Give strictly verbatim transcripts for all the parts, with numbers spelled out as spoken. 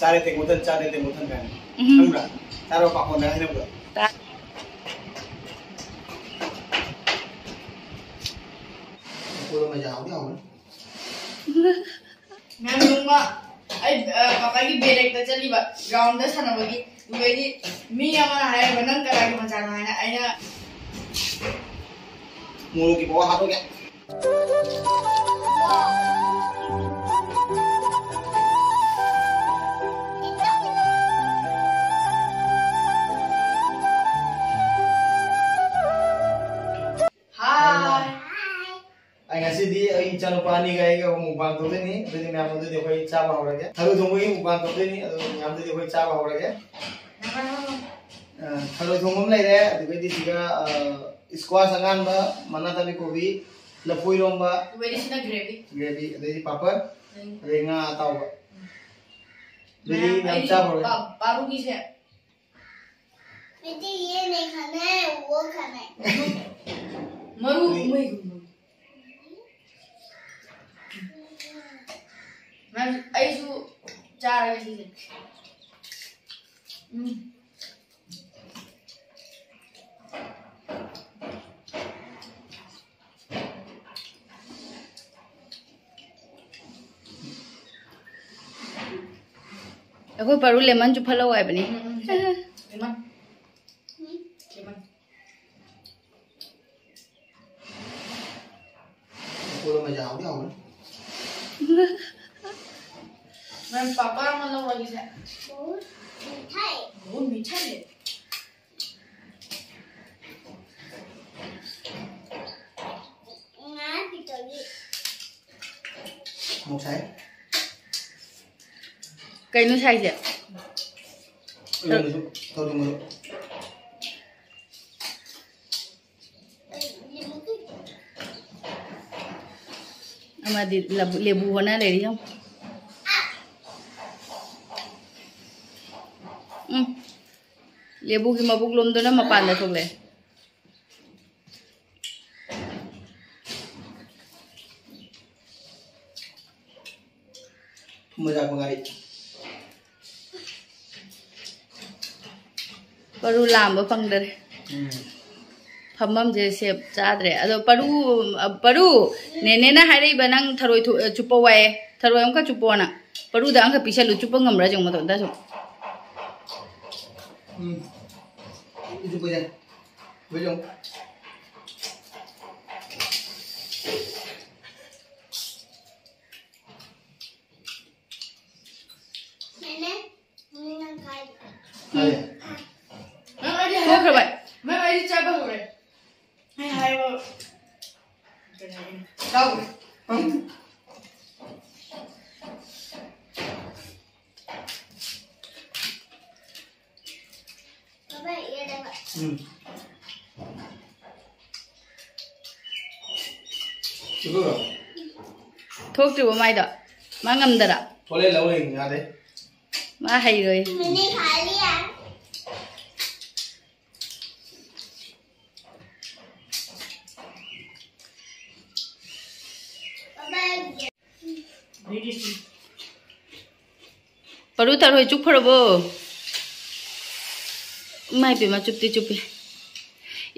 ꯆꯥꯔꯦ ꯇꯦꯡꯀꯣꯠꯊꯟ, ꯆꯥꯔꯦ ꯇꯦꯡꯀꯣꯠꯊꯟ ꯀꯥꯏꯅ꯫ ꯎꯝ꯫ ꯈꯪꯕ꯭ꯔꯥ? ꯆꯥꯔꯣ ꯄꯥꯈꯣꯟꯗ ꯍꯥꯏꯅꯕꯗꯣ꯫ ꯇꯥ- ꯃꯌꯥꯝ ꯅꯣꯡꯃ ꯑꯩ, ꯑ, ꯄꯥꯄꯥꯒꯤ ꯕꯦꯔꯦꯛꯇ ꯆꯠꯂꯤꯕ, ꯒ꯭ꯔꯥꯎꯟꯗ ꯁꯥꯟꯅꯕꯒꯤ꯫ ꯑꯗꯨꯗꯩꯗꯤ ꯃꯤ ꯑꯃꯅ ꯍꯥꯏꯔꯕ, "ꯅꯪ ꯀꯅꯥꯒꯤ ꯃꯆꯥꯅꯣ?" ꯍꯥꯏꯅ ꯑꯩꯅ ꯃꯣꯔꯣꯛꯀꯤ ꯄꯋꯥ ꯍꯥꯞꯄꯒꯦ꯫ ꯍꯥꯏ꯫ ꯑꯩ ꯉꯁꯤꯗꯤ ꯑꯩ ꯏꯆꯥꯅꯨꯄꯥ ꯑꯅꯤꯒ ꯑꯩꯒ mukbang ꯇꯧꯗꯣꯏꯅꯤ꯫ ꯑꯗꯨꯗꯤ ꯃꯌꯥꯝ, ꯑꯗꯨꯗꯤ ꯑꯩꯈꯣꯏ ꯆꯥꯕ ꯍꯧꯔꯒꯦ꯫ ꯊꯔꯣꯏ ꯊꯣꯡꯕꯒꯤ mukbang ꯇꯧꯗꯣꯏꯅꯤ꯫ ꯑꯗꯨ ꯃꯌꯥꯝꯗꯨꯗꯤ ꯑꯩꯈꯣꯏ ꯆꯥꯕ ꯍꯧꯔꯒꯦ꯫ ꯑ, ꯊꯔꯣꯏ ꯊꯣꯡꯕ ꯑꯃ ꯂꯩꯔꯦ꯫ ꯑꯗꯨꯗꯒꯤꯗꯤ ꯁꯤꯒ, ꯑ, squash ꯑꯉꯥꯟꯕ, ꯃꯅꯥ ꯊꯥꯕꯤ ꯀꯣꯕꯤ, ꯂꯐꯨ ꯏꯔꯣꯝꯕ, ꯑꯗꯨꯗꯩꯗꯤ ꯁꯤꯅ gravy꯫ Gravy, ꯑꯗꯩꯗꯤ ꯄꯥꯄꯔ, ꯎꯝ꯫ ꯑꯗꯩ ꯉꯥ ꯑꯇꯥꯎꯕ꯫ ꯑꯗꯨꯗꯤ ꯃꯌꯥꯝ ꯃꯌꯥꯝ ꯑꯩꯗꯤ ꯆꯥꯕ ꯍꯧꯔꯒꯦ꯫ ꯄꯥ-, ꯄꯥꯔꯨꯒꯤꯁꯦ꯫ ꯃꯤꯗꯤ ꯌꯦꯟꯅꯦ ꯈꯪꯉꯦ, ꯑꯣꯛ ꯈꯪꯉꯦ꯫ ꯃꯔꯨ ꯃꯣꯏ ꯃꯌꯥꯝ ꯑꯩꯁꯨ ꯆꯥꯔꯒꯦ ꯁꯤꯁꯦ꯫ ꯎꯝ꯫ ꯑꯩꯈꯣꯏ ꯄꯥꯔꯨ lemon ꯆꯨꯞꯐꯠꯂꯧ ꯍꯥꯏꯕꯅꯤ꯫ ꯎꯝ, ꯎꯝ, lemon꯫ ꯎꯝ? Lemon꯫ ꯄꯥꯄꯔ ꯑꯃ ꯂꯧꯔꯒꯦꯁꯦ꯫ बहुत मीठा है। बहुत मीठा है꯫ ꯉꯥ ꯄꯤꯛꯇꯧꯔꯤ꯫ ꯃꯣꯔꯣꯛ ꯁꯥꯏ꯫ ꯀꯩꯅꯣ ꯁꯥꯏꯁꯦ? ꯏꯔꯣꯟꯕꯁꯨ, ꯊꯧꯗꯣꯡꯕꯁꯨ꯫ ꯑꯃꯗꯤ ꯂꯕꯨ-, ꯂꯦꯕꯨ ꯍꯣꯠꯅ ꯂꯩꯔꯤ ꯌꯦꯡꯉꯨ꯫ ꯎꯝ꯫ ꯂꯦꯕꯨꯒꯤ ꯃꯕꯨꯛ ꯂꯣꯝꯗꯨꯅ ꯃꯄꯥꯟꯗ ꯊꯣꯛꯂꯛꯑꯦ꯫ ꯊꯨꯝ ꯃꯣꯔꯣꯛ ꯉꯥꯔꯤ꯫ ꯄꯔꯨ ꯂꯥꯝꯕ ꯐꯪꯗꯔꯦ꯫ ꯎꯝ꯫ ꯐꯝꯐꯝꯁꯦ ꯁꯦꯞ ꯆꯥꯗ꯭ꯔꯦ꯫ ꯑꯗꯣ ꯄꯔꯨ, ꯄꯔꯨ, ꯅꯦꯅꯦꯅ ꯍꯥꯏꯔꯛꯏꯕ ꯅꯪ ꯊꯔꯣꯏ ꯊꯨ-, ꯆꯨꯞꯄꯣ ꯍꯥꯏꯌꯦ꯫ ꯊꯔꯣꯏ ꯑꯃꯨꯛꯀ ꯆꯨꯞꯄꯣꯅ꯫ ꯄꯔꯨꯗ ꯑꯃꯈꯛ ꯄꯤꯁꯜꯂꯨ, ꯆꯨꯞꯄ ꯉꯝꯕ꯭ꯔꯥ ꯌꯦꯡꯉꯨ ꯃꯇꯣꯝꯇꯁꯨ꯫ ꯎꯝ꯫ ꯆꯨꯞꯄꯁꯦ꯫ ꯍꯣꯏ, ꯌꯦꯡꯉꯨ꯫ ꯅꯦꯅꯦ, ꯅꯪ ꯀꯥꯏ? ꯀꯥꯏꯗ? ꯅꯪ ꯑꯩꯗꯤ ꯊꯣꯛꯈ꯭ꯔꯕ? ꯅꯪ ꯑꯩꯗꯤ ꯆꯥꯕ ꯍꯧꯔꯦ꯫ ꯑꯩ ꯍꯥꯏꯕ ꯀꯩꯅꯣ ꯇꯧꯔꯦ꯫ ꯎꯝ꯫ ꯁꯤꯕꯨꯔꯣ? ꯊꯣꯛꯇ꯭ꯔꯤꯕꯣ ꯃꯥꯏꯗꯣ? ꯃꯥ ꯉꯝꯗꯔ? ꯊꯣꯛꯂꯛꯑꯦ, ꯂꯧ ꯂꯩ, ꯌꯥꯗꯦ꯫ ꯃꯥ ꯍꯩꯔꯣꯏ꯫ ꯃꯤꯅꯤ ꯈꯥꯂꯤꯌꯥ꯫ ꯄꯔꯨ ꯊꯔꯣꯏ ꯆꯨꯞꯈ꯭ꯔꯕꯣ? ꯏꯃꯥ ꯏꯄꯦꯝꯃ, ꯆꯨꯞꯇꯤ ꯆꯨꯞꯄꯤ꯫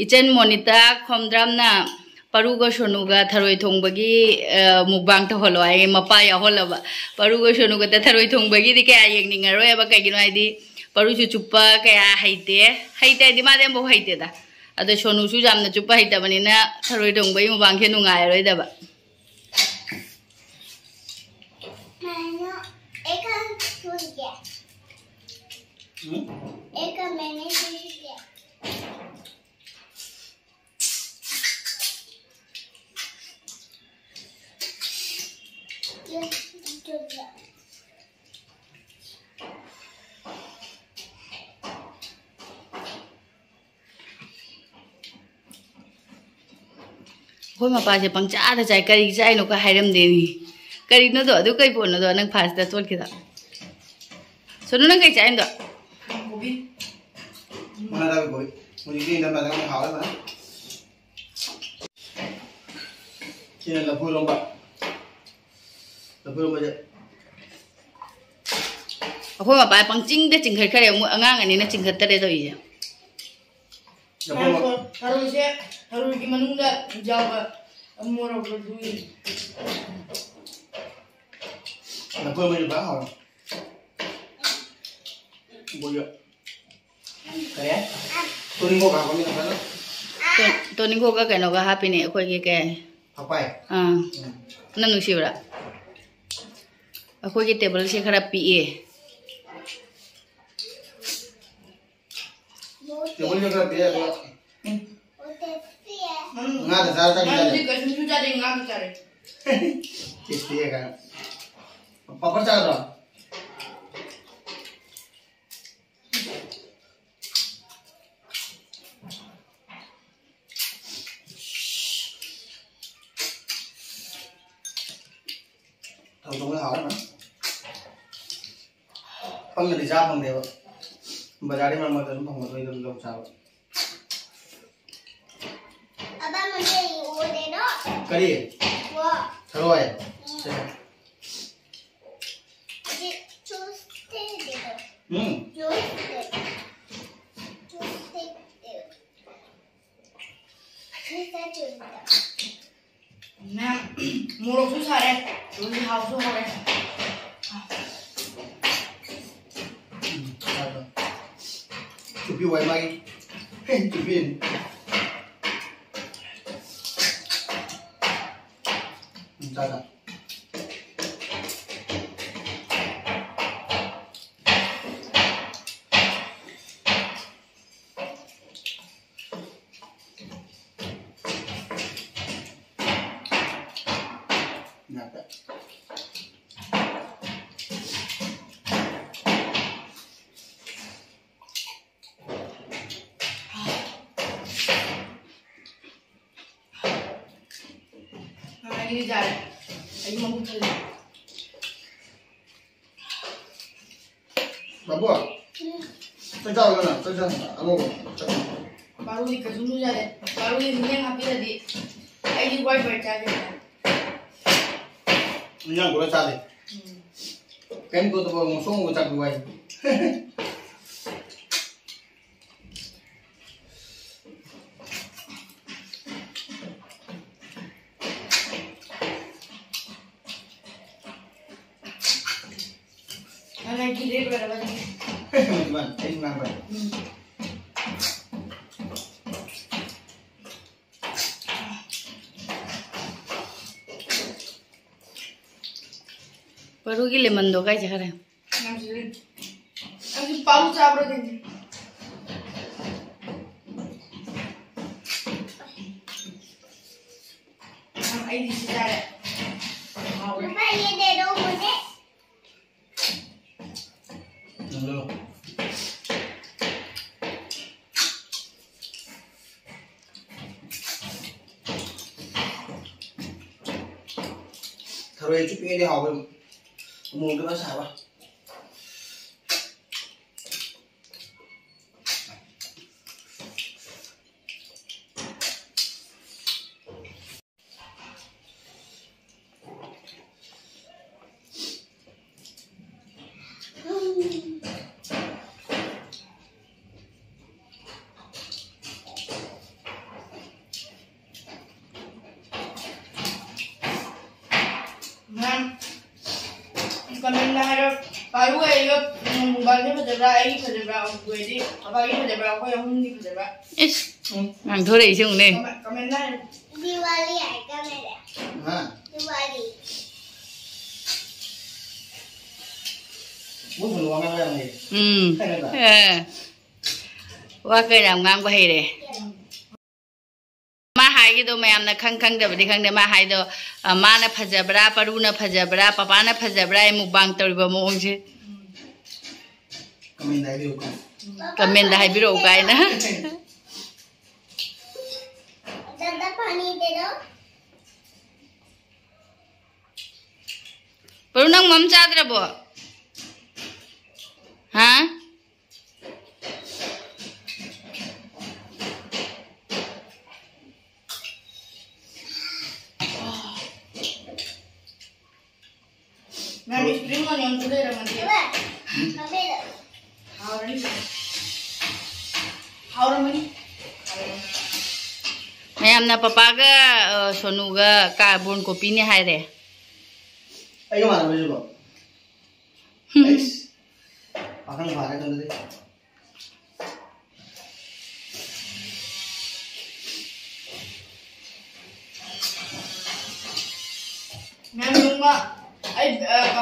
ꯏꯆꯟ ꯃꯣꯅꯤꯇꯥ ꯈꯣꯝꯗ꯭ꯔꯥꯝꯅ ꯄꯔꯨꯒ ꯁꯣꯅꯨꯒ ꯊꯔꯣꯏ ꯊꯣꯡꯕꯒꯤ, ꯑ, ꯃꯨꯛꯕꯥꯡ ꯇꯧꯍꯜꯂꯣ ꯍꯥꯏꯌꯦ, ꯃꯄꯥ ꯌꯥꯎꯍꯜꯂꯕ꯫ ꯄꯔꯨꯒ ꯁꯣꯅꯨꯒꯇ ꯊꯔꯣꯏ ꯊꯣꯡꯕꯒꯤꯗꯤ ꯀꯌꯥ ꯌꯦꯡꯅꯤꯡꯉꯔꯣꯏꯕ, ꯀꯩꯒꯤꯅꯣ ꯍꯥꯏꯗꯤ ꯄꯔꯨꯁꯨ ꯆꯨꯞꯄ ꯀꯌꯥ ꯍꯩꯇꯦ꯫ ꯍꯩꯇꯦ ꯍꯥꯏꯗꯤ ꯃꯥꯗꯤ ꯑꯃꯐꯥꯎ ꯍꯩꯇꯦꯗ꯫ ꯑꯗꯣ ꯁꯣꯅꯨꯁꯨ ꯌꯥꯝꯅ ꯆꯨꯞꯄ ꯍꯩꯇꯕꯅꯤꯅ ꯊꯔꯣꯏ ꯊꯣꯡꯕꯒꯤ ꯃꯨꯛꯕꯥꯡꯁꯦ ꯅꯨꯡꯉꯥꯏꯔꯔꯣꯏꯗꯕ꯫ मैंने एक सूट किया। हम्म? एक मैंने सूट किया। ये सूट किया। ꯑꯩꯈꯣꯏ ꯃꯄꯥꯁꯦ ꯄꯪꯆꯥꯗ ꯆꯥꯏ, ꯀꯔꯤ ꯆꯥꯏꯅꯣ ꯈꯔ ꯍꯥꯏꯔꯝꯗꯦꯅꯤ꯫ ꯀꯔꯤꯅꯣꯗꯣ, ꯑꯗꯨ ꯀꯩ ꯄꯣꯠꯅꯣꯗꯣ ꯅꯪ ꯐꯥꯔꯁꯇ ꯆꯣꯠꯈꯤꯗ? ꯁꯣꯅꯨ, ꯅꯪ ꯀꯩ ꯆꯥꯏꯅꯣꯗꯣ? ꯀꯣꯕꯤ꯫ ꯃꯅꯥ ꯀꯣꯕꯤ꯫ ꯍꯧꯖꯤꯛꯇꯤ ꯏꯪꯊꯝꯊꯥꯗ ꯌꯥꯝ ꯍꯥꯎꯔꯦ ꯐꯖꯅ꯫ ꯁꯤꯅ ꯂꯐꯨ ꯏꯔꯣꯝꯕ꯫ ꯂꯐꯨ ꯏꯔꯣꯝꯕꯁꯦ꯫ ꯑꯩꯈꯣꯏ ꯃꯄꯥ ꯄꯪꯆꯤꯡꯗ ꯆꯤꯡꯈꯠꯈ꯭ꯔꯦ, ꯃꯣꯏ ꯑꯉꯥꯡ ꯑꯅꯤꯅ ꯆꯤꯡꯈꯠꯇꯔꯦ ꯇꯧꯔꯤꯁꯦ꯫ ꯊꯔꯣꯏꯁꯦ, ꯊꯔꯣꯏꯒꯤ ꯃꯅꯨꯡꯗ ꯌꯥꯎꯕ ꯃꯣꯔꯣꯛ ꯑꯗꯨꯒꯤ꯫ ꯂꯐꯣꯏ ꯃꯔꯨ ꯐꯖꯅ ꯍꯥꯎꯔꯦ꯫ ꯕꯣꯏꯌ꯫ ꯀꯔꯤ? ꯇꯣꯅꯤꯡꯈꯣꯛ ꯍꯥꯞꯄꯅꯤ ꯐꯖꯅ꯫ ꯇꯣ-, ꯇꯣꯅꯤꯡꯈꯣꯛꯀ ꯀꯩꯅꯣꯒ ꯍꯥꯞꯄꯤꯅꯦ ꯑꯩꯈꯣꯏꯒꯤ ꯀꯩ? ꯐꯛꯄꯥꯏ꯫ ꯑꯥ꯫ ꯎꯝ꯫ ꯅꯪ ꯅꯨꯡꯁꯤꯕ꯭ꯔꯥ? ꯑꯩꯈꯣꯏꯒꯤ ꯇꯦꯕꯜꯁꯦ ꯈꯔ ꯄꯤꯛꯑꯦ꯫ ꯇꯦꯕꯜꯁꯦ ꯈꯔ ꯄꯤꯛꯑꯦ, ꯑꯗꯣ ꯎꯝ꯫ ꯉꯥꯗ ꯆꯥꯔ ꯆꯥꯈꯤꯗꯥꯏꯅꯦ? ꯅꯪꯗꯤ ꯀꯩꯁꯨꯝꯁꯨ ꯆꯥꯗꯦ, ꯉꯥ ꯈꯛ ꯆꯥꯔꯦ꯫ ꯇꯦꯁꯇꯤ ꯀꯥꯏꯅ꯫ ꯄꯥꯄꯔ ꯆꯥꯒꯗ꯭ꯔꯣ? ꯊꯥꯎ ꯊꯣꯡꯕ ꯍꯥꯎꯔꯦ ꯃꯌꯥꯝ꯫ ꯄꯪꯅꯗꯤ ꯆꯥ ꯐꯪꯗꯦꯕ꯫ ꯕꯖꯥꯔꯗꯩ ꯃꯔꯛ ꯃꯔꯛꯇ ꯑꯗꯨꯝ ꯐꯪꯕꯗꯣ ꯑꯩ ꯑꯗꯨꯝ ꯂꯧ ꯆꯥꯕ꯫ ꯑꯕꯥ, ꯃꯨꯟꯗꯦ, ꯎꯗꯦꯅꯣ꯫ ꯀꯔꯤ? ꯋꯥ꯫ ꯊꯔꯣꯏ? ꯎꯝ꯫ ꯁꯦ꯫ ꯍꯧꯖꯤꯛ ꯆꯨꯁꯇꯦꯗꯦꯗꯣ꯫ ꯎꯝ꯫ ꯆꯨꯁꯇꯦ꯫ ꯆꯨꯁꯇꯦꯗꯦ꯫ ꯃꯤꯁꯇꯔ ꯆꯨꯁꯇꯦ꯫ ꯃꯌꯥꯝ ꯃꯣꯔꯣꯛꯁꯨ ꯁꯥꯔꯦ, ꯍꯧꯖꯤꯛ ꯍꯥꯎꯁꯨ ꯍꯥꯎꯔꯦ꯫ ꯎꯝ, ꯆꯥꯔꯣ꯫ ꯆꯨꯞꯄꯤ ꯋꯥꯏ ꯃꯥꯒꯤ꯫ ꯆꯨꯞꯄꯤ꯫ ꯎꯝ, ꯆꯥ, ꯆꯥ꯫ ꯑꯩꯗꯤ ꯌꯥꯔꯦ꯫ ꯑꯩꯗꯤ ꯃꯕꯨꯛ ꯊꯜꯂꯦ꯫ ꯕꯥꯕꯨ, ꯆꯥꯛ ꯆꯥꯔꯣꯗꯅ, ꯆꯥꯛ ꯆꯥꯔꯣ, ꯑꯉꯧꯕ, ꯆꯥꯛ ꯆꯥꯔꯣ꯫ ꯕꯥꯔꯨꯗꯤ ꯀꯩꯁꯨꯝ ꯂꯨꯖꯗꯦ꯫ ꯕꯥꯔꯨꯗꯤ ꯃꯤꯠꯌꯦꯡ ꯍꯥꯞꯄꯤꯔꯗꯤ ꯑꯩꯗꯤ ꯋꯥꯏ ꯐꯥꯏ ꯆꯥꯒꯦ꯫ ꯏꯟꯖꯥꯡ ꯄꯨꯔꯥ ꯆꯥꯗꯦ꯫ ꯎꯝ꯫ ꯀꯩꯝ ꯇꯧꯗꯕ ꯉꯧꯁꯣꯛ ꯉꯧꯕ ꯆꯥꯛꯇꯤ ꯋꯥꯏ꯫ ꯃꯥꯅꯤ, ꯑꯩꯁꯨ ꯉꯥꯡꯕ꯫ ꯄꯔꯨꯒꯤ ꯂꯦꯃꯟꯗꯣ ꯀꯥꯏ ꯆꯠꯈ꯭ꯔꯦ? ꯅꯪꯁꯨ, ꯅꯪꯁꯨ ꯄꯥꯎ ꯆꯥꯕ꯭ꯔꯣ ꯀꯩꯅꯣ? ꯅꯪ ꯑꯩꯗꯤ ꯁꯤ ꯆꯥꯔꯦ꯫ ꯍꯥꯎꯔꯦ꯫ ꯂꯨꯄꯥ ꯌꯦꯟꯅꯦ, ꯂꯧꯕꯅꯦ꯫ ꯅꯪ ꯂꯧ꯫ ꯊꯔꯣꯏ ꯑꯆꯨꯞꯄꯤꯉꯩꯗꯤ ꯍꯥꯎꯕ, ꯑꯃꯨꯕꯗꯨꯅ ꯁꯥꯕ꯫ ꯃꯌꯥꯝ ꯀꯃꯦꯟꯗ ꯍꯥꯏꯔꯣ, ꯄꯥꯔꯨ ꯑꯩꯒ ꯃꯨꯛꯕꯥꯡꯁꯦ ꯐꯖꯕ꯭ꯔꯥ, ꯑꯩꯒꯤ ꯐꯖꯕ꯭ꯔꯥ, ꯑꯃꯨꯛ ꯑꯣꯏꯗꯤ ꯄꯥꯄꯥꯒꯤ ꯐꯖꯕ꯭ꯔꯥ, ꯑꯩꯈꯣꯏ ꯑꯍꯨꯝꯒꯤ ꯐꯖꯕ꯭ꯔꯥ? ꯏꯁ, ꯎꯝ꯫ ꯉꯥꯡꯊꯣꯔꯛꯏꯁꯦ ꯌꯦꯡꯉꯨꯅꯦ꯫ ꯀꯃꯦꯟ-, ꯀꯃꯦꯟꯗ ꯍꯥꯏꯔꯣ꯫ ꯗꯤꯋꯥꯂꯤ ꯍꯥꯏ ꯀꯃꯦꯟꯗ꯫ ꯍꯥ? ꯗꯤꯋꯥꯂꯤ꯫ ꯃꯣꯏ ꯀꯩꯅꯣ ꯋꯥ ꯉꯥꯡꯕ ꯌꯥꯝ ꯍꯩ꯫ ꯎꯝ꯫ ꯈꯪꯉꯕ? ꯑꯦ꯫ ꯋꯥ ꯀꯌꯥꯝ ꯉꯥꯡꯕ ꯍꯩꯔꯦ꯫ ꯃꯥ ꯍꯥꯏꯒꯤꯗꯣ ꯃꯌꯥꯝꯅ ꯈꯪ ꯈꯪꯗꯕꯗꯤ ꯈꯪꯗꯦ꯫ ꯃꯥ ꯍꯥꯏꯗꯣ, ꯑ, ꯃꯥꯅ ꯐꯖꯕ꯭ꯔꯥ, ꯄꯔꯨꯅ ꯐꯖꯕ꯭ꯔꯥ, ꯄꯄꯥꯅ ꯐꯖꯕ꯭ꯔꯥ, ꯑꯩ ꯃꯨꯛꯕꯥꯡ ꯇꯧꯔꯤꯕ ꯃꯑꯣꯡꯁꯦ꯫ ꯀꯃꯦꯟꯗ ꯍꯥꯏꯕꯤꯔꯛꯎꯀꯣ꯫ ꯀꯃꯦꯟꯗ ꯍꯥꯏꯕꯤꯔꯛꯎ ꯀꯥꯏꯅ꯫ ꯄꯔꯨ, ꯅꯪ ꯃꯝ ꯆꯥꯗ꯭ꯔꯕꯣ? ꯍꯥ? ꯃꯌꯥꯝ spring onion ꯁꯨ ꯂꯩꯔꯝꯃꯗꯤ꯫ ꯍꯥꯎꯔꯅꯤ꯫ ꯍꯥꯎꯔꯝꯃꯅꯤ꯫ ꯃꯌꯥꯝꯅ ꯄꯄꯥꯒ, ꯑ, ꯁꯣꯅꯨꯒ carbon copy ꯅꯦ ꯍꯥꯏꯔꯦ꯫ ꯑꯩꯒ ꯃꯥꯟꯅꯕꯁꯤꯕꯣ? ꯍꯝ꯫ ꯑꯩꯁ꯫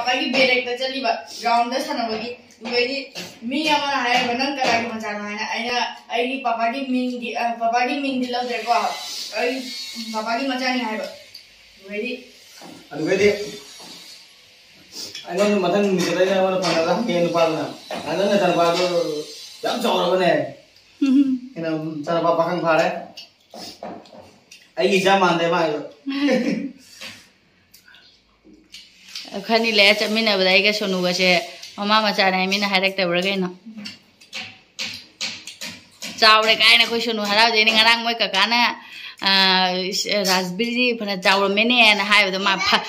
ꯑꯩꯒꯤ ꯕꯦꯔꯦꯛꯇ ꯆꯠꯂꯤꯕ ꯒ꯭ꯔꯥꯎꯟꯗ ꯁꯥꯟꯅꯕꯒꯤ꯫ ꯑꯗꯨꯗꯩꯗꯤ ꯃꯤ ꯑꯃꯅ ꯍꯥꯏꯔꯕ, "ꯅꯪ ꯀꯅꯥꯒꯤ ꯃꯆꯥꯅꯣ?" ꯍꯥꯏꯅ꯫ ꯑꯩꯅ ꯑꯩꯒꯤ ꯄꯄꯥꯒꯤ ꯃꯤꯡꯗꯤ, ꯑ, ꯄꯄꯥꯒꯤ ꯃꯤꯡꯗꯤ ꯂꯧꯗ꯭ꯔꯦꯀꯣ, ꯑꯩ ꯄꯄꯥꯒꯤ ꯃꯆꯥꯅꯤ ꯍꯥꯏꯕ꯫ ꯑꯗꯨꯗꯩꯗꯤ ꯑꯗꯨꯗꯩꯗꯤ ꯑꯩꯉꯣꯟꯗ ꯃꯊꯪ ꯅꯨꯃꯤꯠꯇꯨꯗ ꯑꯩꯅ ꯑꯩꯉꯣꯟꯗ ꯐꯪꯉꯒ ꯍꯪꯉꯦ ꯅꯨꯄꯥꯗꯨꯅ, "ꯑ, ꯅꯪ ꯅꯆꯥꯅꯨꯄꯥꯗꯣ ꯌꯥꯝ ꯆꯥꯎꯔꯕꯅꯦ?" ꯑꯩꯅ, "ꯎꯝ, ꯆꯥꯅꯨꯄꯥ ꯄꯥꯈꯪ ꯐꯥꯔꯦ, ꯑꯩꯒꯤ ꯏꯆꯥ ꯃꯥꯟꯗꯦ ꯃꯥ ꯍꯥꯏꯕ꯫" ꯈꯔꯅꯤ ꯂꯩꯔ ꯆꯠꯃꯤꯟꯅꯕꯗ ꯑꯩꯒ ꯁꯣꯅꯨꯒꯁꯦ ꯃꯃꯥ ꯃꯆꯥꯅꯦ ꯍꯥꯏ ꯃꯤꯅ ꯍꯥꯏꯔꯛꯇꯕ꯭ꯔꯥ ꯀꯩꯅꯣ? ꯆꯥꯎꯔꯦ ꯀꯥꯏꯅ ꯑꯩꯈꯣꯏ ꯁꯣꯅꯨ ꯍꯔꯥꯎꯖꯩꯅꯦ꯫ ꯉꯔꯥꯡ ꯃꯣꯏ ꯀꯀꯥꯅ, ꯑ, ꯔꯥꯖꯕꯤꯔꯖꯤ ꯐꯅ ꯆꯥꯎꯔꯝꯃꯦꯅꯦꯅ ꯍꯥꯏꯕꯗꯣ ꯃꯥ ꯐ-,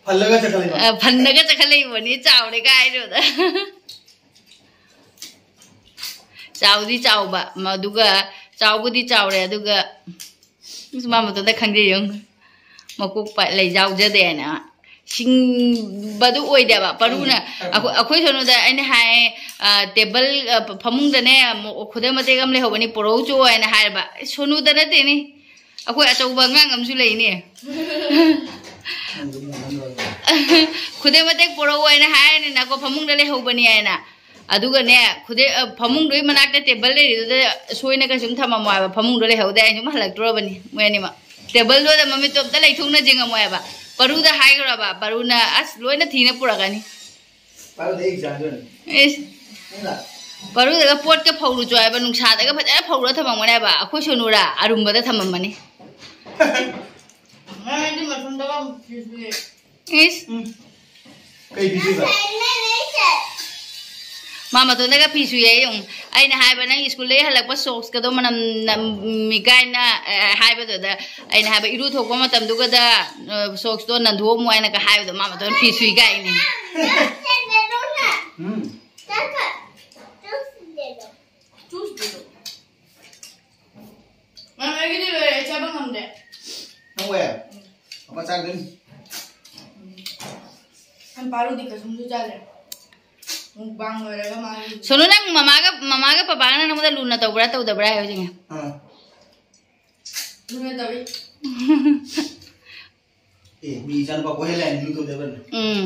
ꯐꯜꯂꯒ ꯆꯠꯈꯠꯂꯛꯏꯕ꯫ ꯑ, ꯐꯟꯅꯒ ꯆꯠꯈꯠꯂꯛꯏꯕꯅꯤ, ꯆꯥꯎꯔꯦ ꯀꯥꯏꯅ꯫ ꯆꯥꯎꯗꯤ ꯆꯥꯎꯕ, ꯃꯗꯨꯒ ꯆꯥꯎꯕꯨꯗꯤ ꯆꯥꯎꯔꯦ, ꯑꯗꯨꯒ ꯃꯥ ꯃꯇꯣꯟꯗ ꯈꯪꯖꯩ ꯌꯦꯡꯉꯨ꯫ ꯃꯀꯣꯛ ꯄ-, ꯂꯩ ꯌꯥꯎꯖꯗꯦꯅ꯫ ꯁꯤꯡꯕꯗꯨ ꯑꯣꯏꯗꯦꯕ꯫ ꯄꯔꯨꯅ ꯎꯝ꯫ ꯑꯩꯈꯣꯏ, ꯑꯩꯈꯣꯏ ꯁꯣꯅꯨꯗ ꯑꯩꯅ ꯍꯥꯏ, ꯑ, "ꯇꯦꯕꯜ, ꯑ, ꯐꯃꯨꯡꯗꯅꯦ ꯃꯣ-, ꯈꯨꯗꯩ ꯃꯇꯦꯛ ꯑꯃ ꯂꯩꯍꯧꯕꯅꯤ, ꯄꯨꯔꯛꯎ ꯆꯣ" ꯍꯥꯏꯅ ꯍꯥꯏꯔꯕ꯫ ꯁꯣꯅꯨꯗ ꯅꯠꯇꯦꯅꯦ꯫ ꯑꯩꯈꯣꯏ ꯑꯆꯧꯕ ꯑꯉꯥꯡ ꯑꯃꯁꯨ ꯂꯩꯅꯦ꯫ ꯈꯨꯗꯩ ꯃꯇꯦꯛ ꯄꯨꯔꯛꯎ ꯍꯥꯏꯅ ꯍꯥꯏꯔꯅꯤꯅꯀꯣ, ꯐꯃꯨꯡꯗ ꯂꯩꯍꯧꯕꯅꯤ ꯍꯥꯏꯅ꯫ ꯑꯗꯨꯒꯅꯦ, ꯈꯨꯗꯩ, ꯑ, ꯐꯃꯨꯡꯗꯨꯒꯤ ꯃꯅꯥꯛꯇ ꯇꯦꯕꯜ ꯂꯩꯔꯤꯗꯨꯗ ꯁꯣꯏꯅ ꯀꯩꯁꯨꯝ ꯊꯝꯃꯝꯃꯣ ꯍꯥꯏꯕ, ꯐꯃꯨꯡꯗꯣ ꯂꯩꯍꯧꯗꯦ ꯍꯥꯏꯅ ꯁꯨꯝ ꯍꯜꯂꯛꯇ꯭ꯔꯣꯕꯅꯤ ꯃꯣꯏ ꯑꯅꯤꯃꯛ꯫ ꯇꯦꯕꯜꯗꯨꯗ ꯃꯃꯤꯠꯇꯣ ꯑꯝꯇ ꯂꯩꯊꯣꯛꯅ ꯌꯦꯡꯉꯝꯃꯣ ꯍꯥꯏꯕ꯫ ꯄꯔꯨꯗ ꯍꯥꯏꯈ꯭ꯔꯕ, ꯄꯔꯨꯅ, "ꯑꯁ, ꯂꯣꯏꯅ ꯊꯤꯅ ꯄꯨꯔꯛꯀꯅꯤ꯫" ꯄꯔꯨꯗ ꯑꯩ ꯆꯥꯗꯣꯏꯅꯤ꯫ ꯏꯁ꯫ ꯅꯪꯂ? ꯄꯔꯨꯗꯒ ꯄꯣꯠꯀ ꯐꯧꯔꯨꯆꯣ ꯍꯥꯏꯕ, ꯅꯨꯡꯁꯥꯗꯒ ꯐꯖꯅ ꯐꯧꯔ ꯊꯝꯃꯝꯒꯅꯤ ꯍꯥꯏꯕ꯫ ꯑꯩꯈꯣꯏ ꯁꯣꯅꯨꯔꯥ ꯑꯔꯨꯝꯕꯗ ꯊꯝꯃꯝꯃꯅꯤ꯫ ꯃꯥꯗꯤ ꯃꯊꯟꯇꯒ ꯐꯤꯁꯨꯏ꯫ ꯏꯁ꯫ ꯎꯝ꯫ ꯀꯩ ꯐꯤꯁꯨꯏꯕ? ꯃꯥ ꯃꯇꯣꯟꯗꯒ ꯐꯤ ꯁꯨꯏ ꯍꯥꯏꯌꯦ꯫ ꯌꯦꯡꯉꯨ, ꯑꯩꯅ ꯍꯥꯏꯕ, "ꯅꯪ ꯁ꯭ꯀꯨꯜꯗꯒꯤ ꯍꯜꯂꯛꯄ ꯁꯣꯛꯁꯀꯗꯣ ꯃꯅꯝ ꯅꯝꯃꯤ" ꯀꯥꯏꯅ, ꯑ, ꯍꯥꯏꯕꯗꯨꯗ, ꯑꯩꯅ ꯍꯥꯏꯕ, "ꯏꯔꯨ ꯊꯣꯛꯄ ꯃꯇꯝꯗꯨꯒꯗ, ꯑ, ꯁꯣꯛꯁꯇꯣ ꯅꯟꯊꯣꯛꯑꯝꯃꯨ" ꯍꯥꯏꯅꯒ ꯍꯥꯏꯕꯗꯣ, ꯃꯥ ꯃꯇꯣꯟ ꯐꯤ ꯁꯨꯏ ꯀꯥꯏꯅꯦ꯫ ꯎꯝ꯫ ꯃꯥ ꯑꯩꯒꯤꯗꯤ ꯂꯣꯏꯔꯦ, ꯑꯩ ꯆꯥꯕ ꯉꯝꯗꯦ꯫ ꯅꯪ ꯋꯦ? ꯎꯝ꯫ ꯄꯥꯄꯥ ꯆꯥꯒꯗꯣꯏꯅꯤ꯫ ꯎꯝ꯫ ꯅꯪ ꯄꯥꯔꯨꯗꯤ ꯀꯩꯁꯨꯝꯁꯨ ꯆꯥꯗ꯭ꯔꯦ꯫ ꯃꯨꯛꯕꯥꯡ ꯂꯣꯏꯔꯒ ꯃꯥꯒꯤ ꯁꯣꯅꯨ, ꯅꯪ ꯃꯃꯥꯒ, ꯃꯃꯥꯒ ꯄꯄꯥꯒꯅ ꯅꯪꯉꯣꯟꯗ ꯂꯨꯅ ꯇꯧꯕ꯭ꯔꯥ ꯇꯧꯗꯕ꯭ꯔꯥ ꯍꯥꯏꯌꯨ ꯍꯧꯖꯤꯛ꯫ ꯑꯥ꯫ ꯂꯨꯅ ꯇꯧꯏ꯫ ꯑꯦ, ꯃꯤ ꯏꯆꯥꯅꯨꯄꯥ ꯀꯣꯏꯍꯜꯂꯦ ꯍꯥꯏꯅ ꯌꯨꯝ ꯊꯣꯛꯇꯕꯅꯤ꯫ ꯎꯝ꯫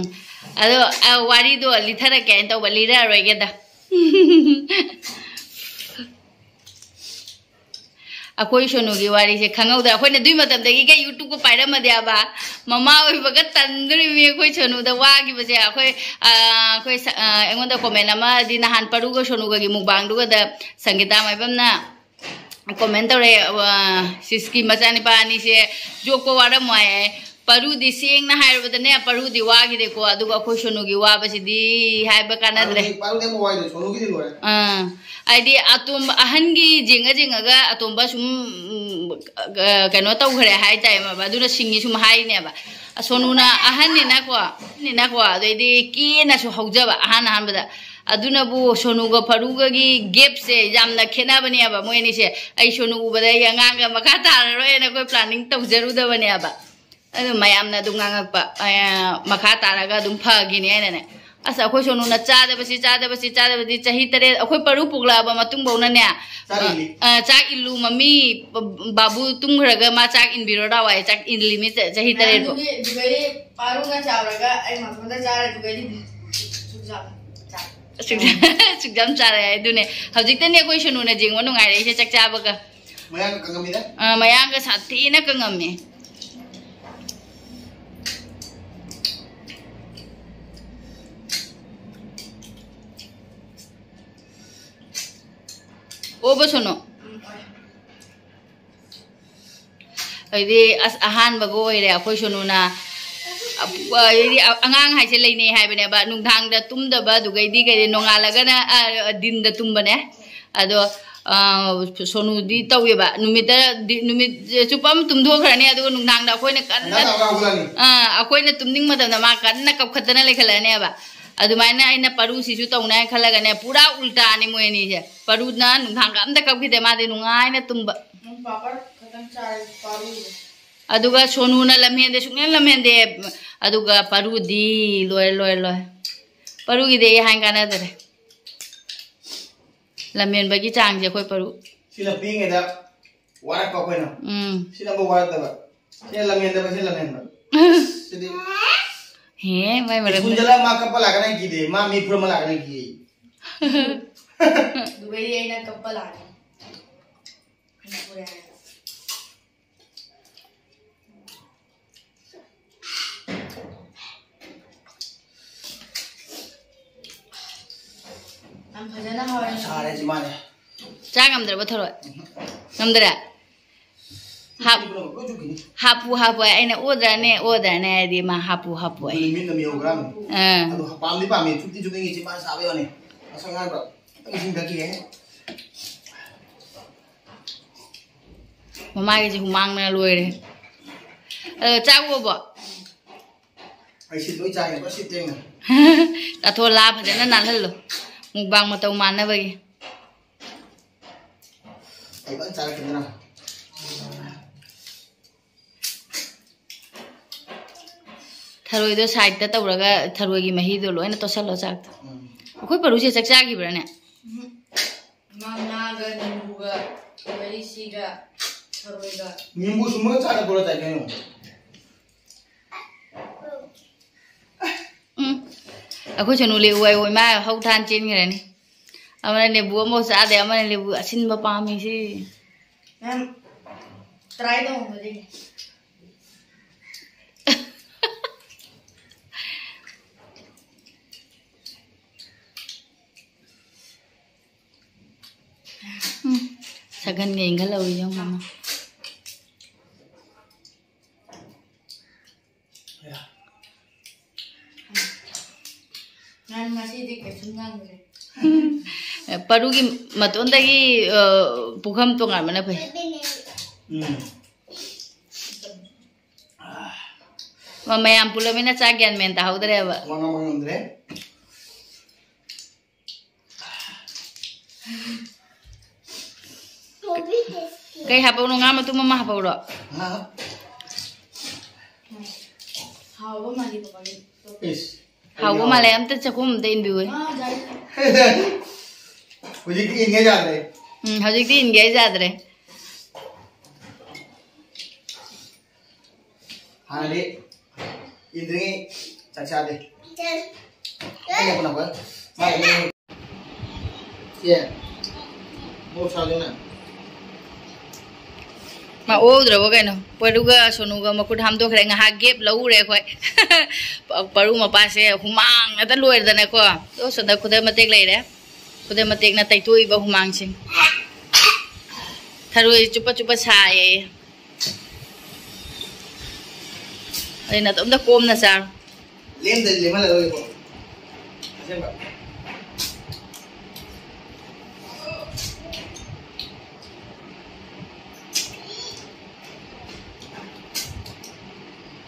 ꯑꯗꯣ, ꯑ, ꯋꯥꯔꯤꯗꯣ ꯂꯤꯊꯔꯛꯀꯦ ꯍꯥꯏꯅ ꯇꯧꯕ, ꯂꯤꯔꯛꯑꯔꯣꯏꯒꯦꯗ꯫ ꯑꯩꯈꯣꯏ ꯁꯣꯅꯨꯒꯤ ꯋꯥꯔꯤꯁꯦ ꯈꯪꯍꯧꯗ꯭ꯔꯦ꯫ ꯑꯩꯈꯣꯏꯅ ꯑꯗꯨꯏ ꯃꯇꯝꯗꯒꯤꯒ YouTube-ꯀ ꯄꯥꯏꯔꯝꯃꯗꯤ ꯍꯥꯏꯕ, ꯃꯃꯥ ꯑꯣꯏꯕꯒ ꯇꯟꯗꯣꯔꯤꯕꯅꯤ ꯑꯩꯈꯣꯏ ꯁꯣꯅꯨꯗ ꯋꯥꯈꯤꯕꯁꯦ꯫ ꯑꯩꯈꯣꯏ, ꯑ, ꯑꯩꯈꯣꯏ ꯁ-, ꯑ, ꯑꯩꯉꯣꯟꯗ comment ꯑꯃꯗꯤ ꯅꯍꯥꯟ ꯄꯔꯨꯒ ꯁꯣꯅꯨꯒꯒꯤ mukbang-ꯗꯨꯒꯗ ꯁꯪꯒꯤꯇꯥ ꯃꯥꯏꯕꯝꯅ comment ꯇꯧꯔꯛꯑꯦ, ꯑ, "ꯁꯤꯁꯀꯤ ꯃꯆꯥꯅꯤꯄꯥ ꯑꯅꯤꯁꯦ ꯌꯣꯛꯄ ꯋꯥꯔꯝꯃꯣꯏ" ꯍꯥꯏ꯫ ꯄꯔꯨꯗꯤ ꯁꯦꯡꯅ ꯍꯥꯏꯔꯕꯗꯅꯦ, ꯄꯔꯨꯗꯤ ꯋꯥꯈꯤꯗꯦꯀꯣ, ꯑꯗꯨꯒ ꯑꯩꯈꯣꯏ ꯁꯣꯅꯨꯒꯤ ꯋꯥꯕꯁꯤꯗꯤ ꯍꯥꯏꯕ ꯀꯥꯟꯅꯗ꯭ꯔꯦ꯫ ꯄꯔꯨꯗꯤ, ꯄꯔꯨꯗꯤ ꯑꯃꯨꯛ ꯋꯥꯏꯗꯦ, ꯁꯣꯅꯨꯒꯤꯗꯤ ꯂꯣꯏꯔꯦ꯫ ꯑꯥ, ꯍꯥꯏꯗꯤ ꯑꯇꯣꯝꯕ ꯑꯍꯟꯒꯤ ꯌꯦꯡꯉ ꯌꯦꯡꯉꯒ ꯑꯇꯣꯝꯕ ꯁꯨꯝ, ꯎꯝ, ꯑ, ꯀꯩꯅꯣ ꯇꯧꯈ꯭ꯔꯦ ꯍꯥꯏꯇꯥꯏ, ꯃꯥꯕ꯫ ꯑꯗꯨꯅ ꯁꯤꯡꯉꯤ ꯁꯨꯝ ꯍꯥꯏꯅꯦꯕ꯫ ꯁꯣꯅꯨꯅ ꯑꯍꯟꯅꯤꯅꯀꯣ, ꯑꯍꯟꯅꯤꯅꯀꯣ, ꯑꯗꯩꯗꯤ ꯀꯦꯅꯁꯨ ꯍꯧꯖꯕ ꯑꯍꯥꯟ ꯑꯍꯥꯟꯕꯗ꯫ ꯑꯗꯨꯅꯕꯨ ꯁꯣꯅꯨꯒ ꯄꯔꯨꯒꯒꯤ gap-ꯁꯦ ꯌꯥꯝꯅ ꯈꯦꯠꯅꯕꯅꯦꯕ ꯃꯣꯏ ꯑꯅꯤꯁꯦ꯫ ꯑꯩ ꯁꯣꯅꯨ ꯎꯕꯗ ꯑꯩ ꯑꯉꯥꯡꯒ ꯃꯈꯥ ꯇꯥꯔꯔꯣꯏꯅ ꯑꯩꯈꯣꯏ planning ꯇꯧꯖꯔꯨꯗꯕꯅꯦꯕ꯫ ꯑꯗꯨ ꯃꯌꯥꯝꯅ ꯑꯗꯨꯝ ꯉꯥꯡꯉꯛꯄ, ꯑ, ꯃꯈꯥ ꯇꯥꯔꯒ ꯑꯗꯨꯝ ꯐꯒꯤꯅꯤ ꯍꯥꯏꯅꯅꯦ꯫ ꯑꯁ, ꯑꯩꯈꯣꯏ ꯁꯣꯅꯨꯅ ꯆꯥꯗꯕꯁꯤ, ꯆꯥꯗꯕꯁꯤ, ꯆꯥꯗꯕꯗꯤ ꯆꯍꯤ ꯇꯔꯦꯠ, ꯑꯩꯈꯣꯏ ꯄꯔꯨ ꯄꯣꯛꯂꯛꯑꯕ ꯃꯇꯨꯡꯐꯧꯅꯅꯦ, ꯆꯥꯛ ꯏꯜꯂꯤ꯫ ꯑ, ꯆꯥꯛ ꯏꯜꯂꯨ ꯃꯃꯤ, ꯕꯥꯕꯨ ꯇꯨꯝꯈ꯭ꯔꯒ ꯃꯥ ꯆꯥꯛ ꯏꯟꯕꯤꯔꯣ ꯂꯥꯛꯑꯣ ꯍꯥꯏ, ꯆꯥꯛ ꯏꯜꯂꯤ ꯃꯤ ꯆ-, ꯆꯍꯤ ꯇꯔꯦꯠ ꯐꯥꯎ꯫ ꯑꯗꯨꯒꯤ, ꯑꯗꯨꯒꯩꯗꯤ ꯄꯥꯔꯨꯒ ꯆꯥꯎꯔꯒ ꯑꯩ ꯃꯊꯟꯇ ꯆꯥꯔꯦ, ꯑꯗꯨꯒꯩꯗꯤ ꯆꯨꯖꯥꯛ ꯆꯥ-, ꯆꯨꯖꯥꯛ, ꯆꯨꯖꯥꯛ ꯆꯥꯔꯦ ꯍꯥꯏ꯫ ꯑꯗꯨꯅꯦ, ꯍꯧꯖꯤꯛꯇꯅꯦ ꯑꯩꯈꯣꯏ ꯁꯣꯅꯨꯅ ꯌꯦꯡꯕ ꯅꯨꯡꯉꯥꯏꯔꯛꯏꯁꯦ ꯆꯥꯛ ꯆꯥꯕꯒ꯫ ꯃꯌꯥꯡꯒ ꯀꯪꯉꯝꯃꯤꯗ? ꯑ, ꯃꯌꯥꯡꯒ ꯁꯥꯊꯤꯅ ꯀꯪꯉꯝꯃꯤ꯫ ꯑꯣꯕ ꯁꯣꯅꯨ꯫ ꯑꯩꯗꯤ ꯑꯁ ꯑꯍꯥꯟꯕꯒ ꯑꯣꯏꯔꯦ ꯑꯩꯈꯣꯏ ꯁꯣꯅꯨꯅ꯫ ꯑ-, ꯑꯩꯗꯤ ꯑ-, ꯑꯉꯥꯡ ꯍꯥꯏꯁꯦ ꯂꯩꯅꯩ ꯍꯥꯏꯕꯅꯦꯕ, ꯅꯨꯡꯗꯥꯡꯗ ꯇꯨꯝꯗꯕ, ꯑꯗꯨꯒꯩꯗꯤ ꯀꯩꯗꯤ ꯅꯣꯡꯉꯥꯜꯂꯒꯅ, ꯑ, ꯗꯤꯟꯗ ꯇꯨꯝꯕꯅꯦ꯫ ꯑꯗꯣ, ꯑ, ꯁꯣꯅꯨꯗꯤ ꯇꯧꯋꯦꯕ, ꯅꯨꯃꯤꯠꯇ ꯗꯤ-, ꯅꯨꯃꯤꯠ ꯆꯨꯞꯄ ꯑꯃ ꯇꯨꯝꯊꯣꯛꯈ꯭ꯔꯅꯤ, ꯑꯗꯨꯒ ꯅꯨꯡꯗꯥꯡꯗ ꯑꯩꯈꯣꯏꯅ ꯀꯟꯅ, ꯉꯟꯇꯥ ꯉꯟꯇꯥ ꯍꯧꯒꯠꯂꯅꯤ꯫ ꯑ, ꯑꯩꯈꯣꯏꯅ ꯇꯨꯝꯅꯤꯡ ꯃꯇꯝꯗ ꯃꯥ ꯀꯟꯅ ꯀꯞꯈꯠꯇꯅ ꯂꯩꯈꯠꯂꯛꯑꯅꯦꯕ꯫ ꯑꯗꯨꯃꯥꯏꯅ ꯑꯩꯅ ꯄꯔꯨꯁꯤꯁꯨ ꯇꯧꯅꯤ ꯍꯥꯏꯅ ꯈꯜꯂꯒꯅꯦ, ꯄꯨꯔꯥ ꯎꯜꯇꯥꯅꯤ ꯃꯣꯏ ꯑꯅꯤꯁꯦ꯫ ꯄꯔꯨꯅ ꯅꯨꯡꯗꯥꯡꯒ ꯑꯝꯇ ꯀꯞꯈꯤꯗꯦ, ꯃꯥꯗꯤ ꯅꯨꯡꯉꯥꯏꯅ ꯇꯨꯝꯕ꯫ ꯅꯪ ꯄꯥꯄꯔ ꯈꯛꯇꯪ ꯆꯥꯔꯦ, ꯄꯥꯔꯨꯁꯦ꯫ ꯑꯗꯨꯒ ꯁꯣꯅꯨꯅ ꯂꯝꯍꯦꯟꯗꯦ, ꯁꯨꯡꯂꯦꯝ ꯂꯝꯍꯦꯟꯗꯦ꯫ ꯑꯗꯨꯒ ꯄꯔꯨꯗꯤ ꯂꯣꯏꯔꯦ, ꯂꯣꯏꯔꯦ, ꯂꯣꯏꯔꯦ꯫ ꯄꯔꯨꯒꯤꯗꯤ ꯑꯩ ꯍꯥꯏ ꯀꯥꯟꯅꯗꯔꯦ꯫ ꯂꯝꯍꯦꯟꯕꯒꯤ ꯆꯥꯡꯁꯦ ꯑꯩꯈꯣꯏ ꯄꯔꯨ꯫ ꯁꯤꯅ ꯄꯤꯛꯏꯉꯩꯗ ꯋꯥꯔꯛꯄ ꯑꯩꯈꯣꯏꯅ꯫ ꯎꯝ꯫ ꯁꯤꯅ ꯑꯃꯨꯛ ꯋꯥꯔꯛꯇꯕ꯫ ꯁꯤꯅ ꯂꯝꯍꯦꯟꯗꯕ, ꯁꯤꯅ ꯂꯝꯍꯦꯟꯕ꯫ ꯁꯤꯗꯤ꯫ ꯍꯦ, ꯃꯥꯏ ꯃꯔꯝꯗ꯫ ꯁ꯭ꯀꯨꯜ ꯆꯠꯂ ꯃꯥ ꯀꯞꯄ ꯂꯥꯛꯀꯅꯤ ꯀꯤꯗꯦ, ꯃꯥ ꯃꯤ ꯐꯨꯔꯝꯃ ꯂꯥꯛꯀꯅꯤ ꯀꯤ꯫ ꯑꯗꯨꯒꯩꯗꯤ ꯑꯩꯅ ꯀꯞꯄ ꯂꯥꯛꯀꯅꯤ꯫ ꯑꯩꯅ ꯐꯨꯔꯦ ꯍꯥꯏꯔꯒ꯫ ꯌꯥꯝ ꯐꯖꯅ ꯍꯧꯔꯦ꯫ ꯁꯥꯔꯦ ꯁꯤ ꯃꯥꯅꯦ꯫ ꯆꯥ ꯉꯝꯗ꯭ꯔꯕ ꯊꯔꯣꯏ? ꯉꯝꯗ꯭ꯔꯦ? ꯍꯥꯞ-, ꯂꯣꯏ ꯆꯨꯞꯈꯤꯅꯤ꯫ ꯍꯥꯞꯄꯨ, ꯍꯥꯞꯄꯨ ꯍꯥꯏ꯫ ꯑꯩꯅ ꯑꯣꯗ꯭ꯔꯅꯦ, ꯑꯣꯗ꯭ꯔꯅꯦ ꯍꯥꯏꯗꯤ ꯃꯥ ꯍꯥꯞꯄꯨ, ꯍꯥꯞꯄꯨ ꯍꯥꯏ꯫ ꯑꯗꯨꯅꯤ ꯃꯤꯠꯅ ꯃꯤ ꯍꯧꯒ꯭ꯔꯥꯝꯅꯤ꯫ ꯑꯥ꯫ ꯑꯗꯣ ꯄꯥꯝꯗꯤ ꯄꯥꯝꯃꯤ, ꯆꯨꯞꯇꯤ ꯆꯨꯞꯅꯤꯡꯉꯤ, ꯆꯤꯟꯕꯥꯟ ꯁꯥꯕ ꯌꯥꯅꯤ꯫ ꯑꯁ ꯑꯉꯥꯡꯗꯣ ꯈꯤꯇꯪ ꯏꯁꯤꯡ ꯊꯛꯈꯤꯒꯦ꯫ ꯃꯃꯥꯒꯤꯁꯦ ꯍꯨꯃꯥꯡꯅ ꯂꯣꯏꯔꯦ꯫ ꯑꯗꯣ ꯆꯥꯛ ꯑꯣꯕꯣ? ꯑꯩ ꯁꯤ ꯂꯣꯏ ꯆꯥꯏ, ꯂꯣꯏ ꯁꯤ ꯇꯦꯡꯅ꯫ ꯀꯥꯊꯣꯂꯥ ꯐꯖꯅ ꯅꯥꯜꯍꯜꯂꯣ꯫ ꯃꯨꯛꯕꯥꯡ ꯃꯇꯧ ꯃꯥꯟꯅꯕꯒꯤ꯫ ꯑꯩ ꯐꯖꯅ ꯆꯥꯔꯛꯀꯦꯗꯅ꯫ ꯊꯔꯣꯏꯗꯣ ꯁꯥꯏꯗꯠꯇ ꯇꯧꯔꯒ ꯊꯔꯣꯏꯒꯤ ꯃꯍꯤꯗꯣ ꯂꯣꯏꯅ ꯇꯣꯠꯁꯜꯂꯣ ꯆꯥꯛꯇꯣ꯫ ꯎꯝ꯫ ꯑꯩꯈꯣꯏ ꯄꯔꯨꯁꯦ ꯆꯥꯛ ꯆꯥꯈꯤꯕ꯭ꯔꯥꯅꯦ? ꯎꯝ꯫ ꯃꯥ ꯉꯥꯒ ꯅꯤꯝꯕꯨꯒ ꯃꯔꯤꯁꯤꯒ ꯊꯔꯣꯏꯒ꯫ ꯅꯤꯝꯕꯨ ꯁꯨꯝꯕꯒ ꯆꯥꯒ ꯇꯣꯠꯂ ꯆꯥꯏ ꯀꯩꯅꯣ꯫ ꯎꯝ꯫ ꯑꯩꯈꯣꯏ ꯁꯣꯅꯨ ꯂꯦꯕꯨ ꯍꯥꯏꯕꯨ ꯏꯃꯥ ꯍꯧ ꯊꯥꯟ ꯆꯦꯟꯈ꯭ꯔꯅꯤ꯫ ꯑꯃꯅ ꯂꯦꯕꯨ ꯑꯃꯐꯥꯎ ꯆꯥꯗꯦ, ꯑꯃꯅ ꯂꯦꯕꯨ ꯑꯁꯤꯟꯕ ꯄꯥꯝꯃꯤ ꯁꯤ꯫ ꯃꯌꯥꯝ try ꯇꯧꯍꯧꯕꯗꯒꯤ꯫ ꯎꯝ꯫ ꯁꯒꯟꯒ ꯏꯟꯈꯠꯍꯧꯔꯤ ꯌꯦꯡꯉꯣ ꯃꯃꯥ꯫ ꯅꯪ ꯉꯁꯤꯗꯤ ꯀꯩꯁꯨꯝ ꯉꯥꯡꯗ꯭ꯔꯦ꯫ ꯄꯔꯨꯒꯤ ꯃꯇꯣꯟꯗꯒꯤ, ꯑ, ꯄꯨꯈꯝ ꯇꯣꯉꯥꯟꯕꯅ ꯐꯩ꯫ ꯎꯝ꯫ ꯃ-, ꯃꯌꯥꯝ ꯄꯨꯜꯂꯃꯤꯅ ꯆꯥꯛ ꯒ꯭ꯌꯥꯟ ꯃꯦꯟ ꯇꯥꯍꯧꯗ꯭ꯔꯦꯕ꯫ ꯋꯥ ꯉꯥꯡꯕ ꯉꯝꯗ꯭ꯔꯦ꯫ ꯀꯩ ꯍꯥꯞꯄꯧꯅꯣ? ꯉꯥ ꯃꯇꯨꯝ ꯑꯃ ꯍꯥꯞꯄꯧꯔꯣ? ꯍꯥ? ꯍꯥꯎꯕ ꯃꯥꯜꯂꯤ ꯄꯄꯥꯒꯤ꯫ ꯏꯁ꯫ ꯍꯥꯎꯕ ꯃꯥꯜꯂꯦ꯫ ꯑꯝꯇ ꯆꯥꯛꯈꯨꯝ ꯑꯝꯇ ꯏꯟꯕꯤꯌꯨ꯫ ꯍꯧꯖꯤꯛꯇꯤ ꯏꯟꯒꯦ ꯌꯥꯗ꯭ꯔꯦ꯫ ꯎꯝ, ꯍꯧꯖꯤꯛꯇꯤ ꯏꯟꯒꯦ ꯌꯥꯗ꯭ꯔꯦ꯫ ꯍꯥꯟꯅꯗꯤ ꯏꯟꯗ꯭ꯔꯤꯉꯩ ꯆꯥꯛ ꯆꯥꯗꯦ꯫ ꯑꯩꯅ ꯄꯨꯅꯕ ꯃꯥꯒꯤ ꯁꯦ, ꯃꯣꯔꯣꯛ ꯁꯥꯗꯣꯏꯅ꯫ ꯃꯥ ꯑꯣꯗ꯭ꯔꯕꯣ ꯀꯩꯅꯣ? ꯄꯔꯨꯒ ꯁꯣꯅꯨꯒ ꯃꯈꯨꯠ ꯍꯥꯝꯗꯣꯛꯈ꯭ꯔꯦ꯫ ꯉꯥꯏꯍꯥꯛ gap ꯂꯧꯔꯨꯔꯦ ꯑꯩꯈꯣꯏ꯫ ꯄ-, ꯄꯔꯨ ꯃꯄꯥꯁꯦ ꯍꯨꯃꯥꯡ ꯉꯥꯛꯇ ꯂꯣꯏꯔꯗꯅꯀꯣ꯫ ꯑꯗꯣ ꯁꯣꯝꯗ ꯈꯨꯗꯩ ꯃꯇꯦꯛ ꯂꯩꯔꯦ꯫ ꯈꯨꯗꯩ ꯃꯇꯦꯛꯅ ꯇꯩꯊꯣꯛꯏꯕ ꯍꯨꯃꯥꯡꯁꯤꯡ꯫ ꯊꯔꯣꯏ ꯆꯨꯞꯄ ꯆꯨꯞꯄ ꯁꯥꯏꯌꯦ꯫ ꯑꯩ ꯅꯇꯣꯝꯇ ꯀꯣꯝꯅ ꯆꯥꯔꯣ꯫ ꯂꯦꯝꯗꯗꯤ ꯂꯦꯝꯍꯜꯂꯔꯣꯏꯀꯣ꯫ ꯑꯁꯦꯡꯕ꯫